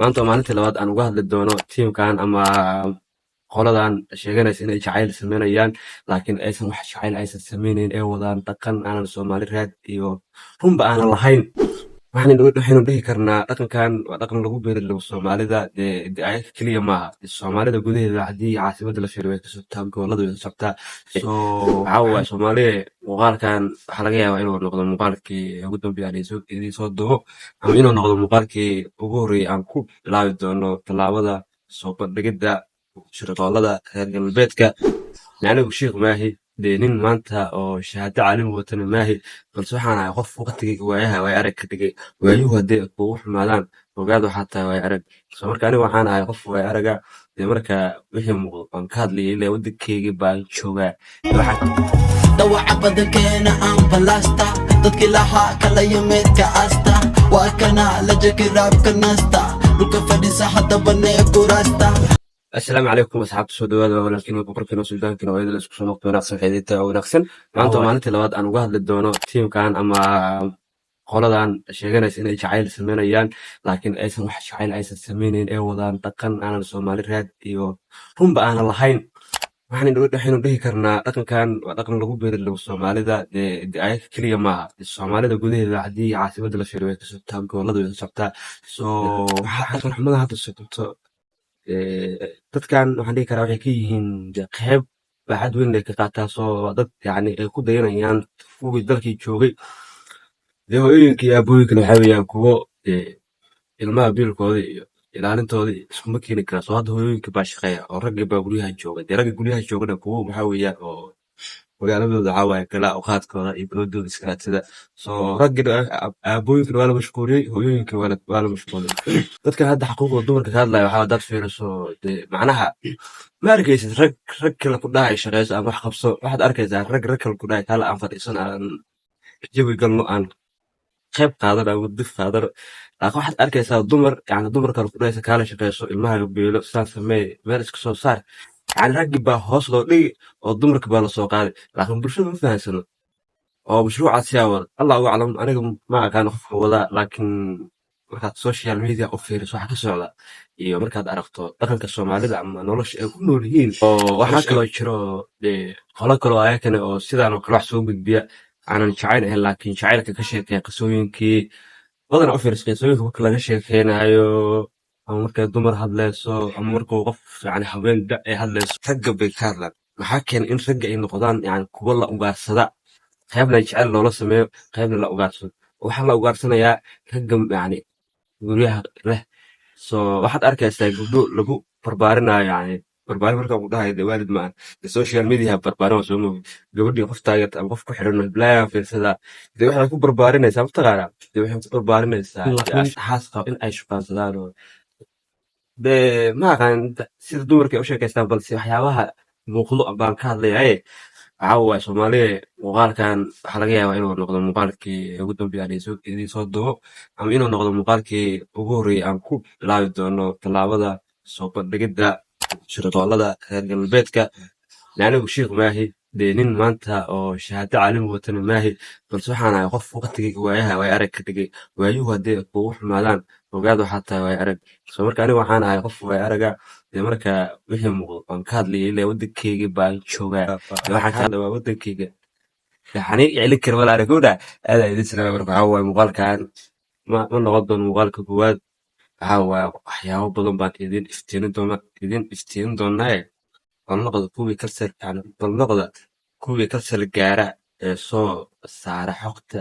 Maanta waa maalintii labaad aan uga hadli doono tiimkan ama qoladan sheeganaysa inay jacayl sameynayaan, laakiin aysan wax jacayl aysan sameynayn, ee wadaan dhaqan aanan Soomaali raad iyo runba aanan lahayn. Waxaynu dhihi karnaa dhaqankan waa dhaqan lagu beeri Soomaalida. Dee ayaga keliya maaha, Soomaalida gudaheeda haddii caasimada la fiiriyo way ka soctaa, gobolada way ka soctaa. So waxaa waaye, Soomaaliya, muuqaalkan waxaa laga yaabaa inuu noqdo muuqaalkii ugu dambeeyay aan idiin soo duubo, ama inuu noqdo muuqaalkii ugu horreeyay aan ku bilaabi doono tallaabada soo bandhigidda shirqoolada reer galbeedka. Anigu shiikh maahi, dee nin maanta oo shahaado caalami watana maahi, balse waxaan ahay qof waqtigii waayaha waaya arag ka dhigay. Waayuhu haddii kugu xumaadaan, ogaad waxaa tahay waaya arag. So marka aniga waxaan ahay qof waaya araga. Dee marka wixii muuqdo waan ka hadlayay, ilaa waddankeygii baan joogaa. Dhawaca badankeena ambalaasta, dadkii lahaa kala yimid ka asta, waa kana la jeki raabka nasta, dhulka fadhisa haddaba nee kuraasta. Assalaamu calaykum asxaabta, soo dhawaada. Waa walaalkiin, boqorkiina, suldaankiina, oo idil isku soo noqdo wanaagsan, xidhiidta oo wanaagsan. Maanta waa maalintii labaad aan uga hadli doono tiimkan ama qoladan sheeganaysa inay jacayl sameynayaan, laakiin aysan wax jacayl aysan sameynayn, ee wadaan dhaqan aanan Soomaali raad iyo runba aanan lahayn. Waxaynu dhihi karnaa dhaqankan waa dhaqan lagu beeri Soomaalida. Dee ayaga keliya maaha, Soomaalida gudaheeda haddii caasimada la fiiriyo way ka soctaa, gobolada way ka soctaa. So waxaa dhaqan xumada hadda socoto, dadkan waxaan dhihi karaa waxay ka yihiin qeyb baaxad weyn ay ka qaataa. Soo waa dad yacni ay ku dayanayaan kuwii dalkii joogay. Dee hooyooyinka iyo aabooyinkana waxaa weeyaan kuwo dee ilmaha biilkooda iyo ilaalintooda iskuma keeni karaa. Soo hadda hooyooyinka baa shaqeeya oo raggii baa guryaha jooga. Dee ragga guryaha joogana kuwo waxaa weeyaan oo magaaladooda waxaa waaye kala awqaadkooda iyo balwadooda iska raadsada. So raggina aabooyinkana waa la mashquuliyey, hooyooyinkana waa la mashquuliyey. Dadkan hadda xaquuqda dumarka ka hadlaya, waxaa hadaad fiiriso, dee macnaha ma arkaysid rag rag kale ku dhahay shaqeyso ama wax qabso. Waxaad arkaysaa rag rag kale ku dhahay kaala aan fadhiisan, aan jawi galno, aan qayb qaadano ama dif qaadano. Laakiin waxaad arkaysaa dumar, yani dumar kale ku dhahaysa kaala shaqeyso, ilmahaga beelo, sidaan sameey, meel iska soo saar. Yani raggii baa hoos loo dhigi oo dumarka baa lasoo qaaday, laakiin bulshada ma fahansano oo mashruucaas yaa wada, Allahu aclam. Aniga ma aqaano qofka wadaa, laakiin markaad social media u fiiriso waxa ka socda iyo markaad aragto dhaqanka Soomaalida ama nolosha ay ku nool yihiin, oo waxaa kaloo jiro dee qolo kaloo ayakana oo sidaan oo kale wax soo gudbiya, aanan jacayl ahayn laakiin jacaylka ka sheekeeya. Qisooyinkii badanaa u fiiriso, qisooyinka marka laga sheekeynayo ama markay dumar hadleyso ama markuu qof yani haween da ay hadleyso, ragga bay ka hadlaan. Maxaa keenay in ragga ay noqdaan yani kuwo la ugaarsada, qaybna jecel loola sameeyo, qaybna la ugaarsado? Waxaa la ugaarsanayaa ragga yani guryaha leh. So waxaad arkaysaa gabdho lagu barbaarinayo, yani barbaarin markaan ku dhahayo dee waalid maahan, dee social media barbaarin waa soo mogi. Gabadhii qof taageerta ama qof ku xiran blaayan fiirsadaa, dee waxay ku barbaarinaysaa, mataqaanaa, dee waxay ku barbaarinaysaa dee xaas qabo in ay shukaansadaan. Oo dee ma aqaan sida dumarka ay u sheekaystaan, balse waxyaabaha muuqdo baan ka hadlayaa. Waxaa waaye, Soomaaliya, muuqaalkan waxaa laga yaabaa inuu noqdo muuqaalkii ugu dambeeyay aan idiin soo duubo, ama inuu noqdo muuqaalkii ugu horreeyay aan ku bilaabi doono tallaabada soo bandhigidda shirqoolada reer galbeedka. Anigu shiikh maahi, dee nin maanta oo shahaado caalami watana maahi, balse waxaan ahay qof waqtigii waayaha waaya arag ka dhigay. Waayuhu haddii kugu xumaadaan, ogaad waxaa tahay waaya arag. So marka aniga waxaan ahay qof waaya araga. Dee marka wixii muuqdo waan ka hadlayay, ilaa waddankeygii baan joogaa. Dee waxaan ka hadlaya waa waddankeyga, yani celin kara wala arag gowdha aad idin salaamay. Marka waxaa waaye, muuqaalkan ma noqon doono muuqaalka koowaad. Waxaa waaye, waxyaabo badan baan idin iftiinin doonaaye. Bal noqda kuwii kalsal, yani bal noqda kuwii kalsal gaara ee soo saara xogta.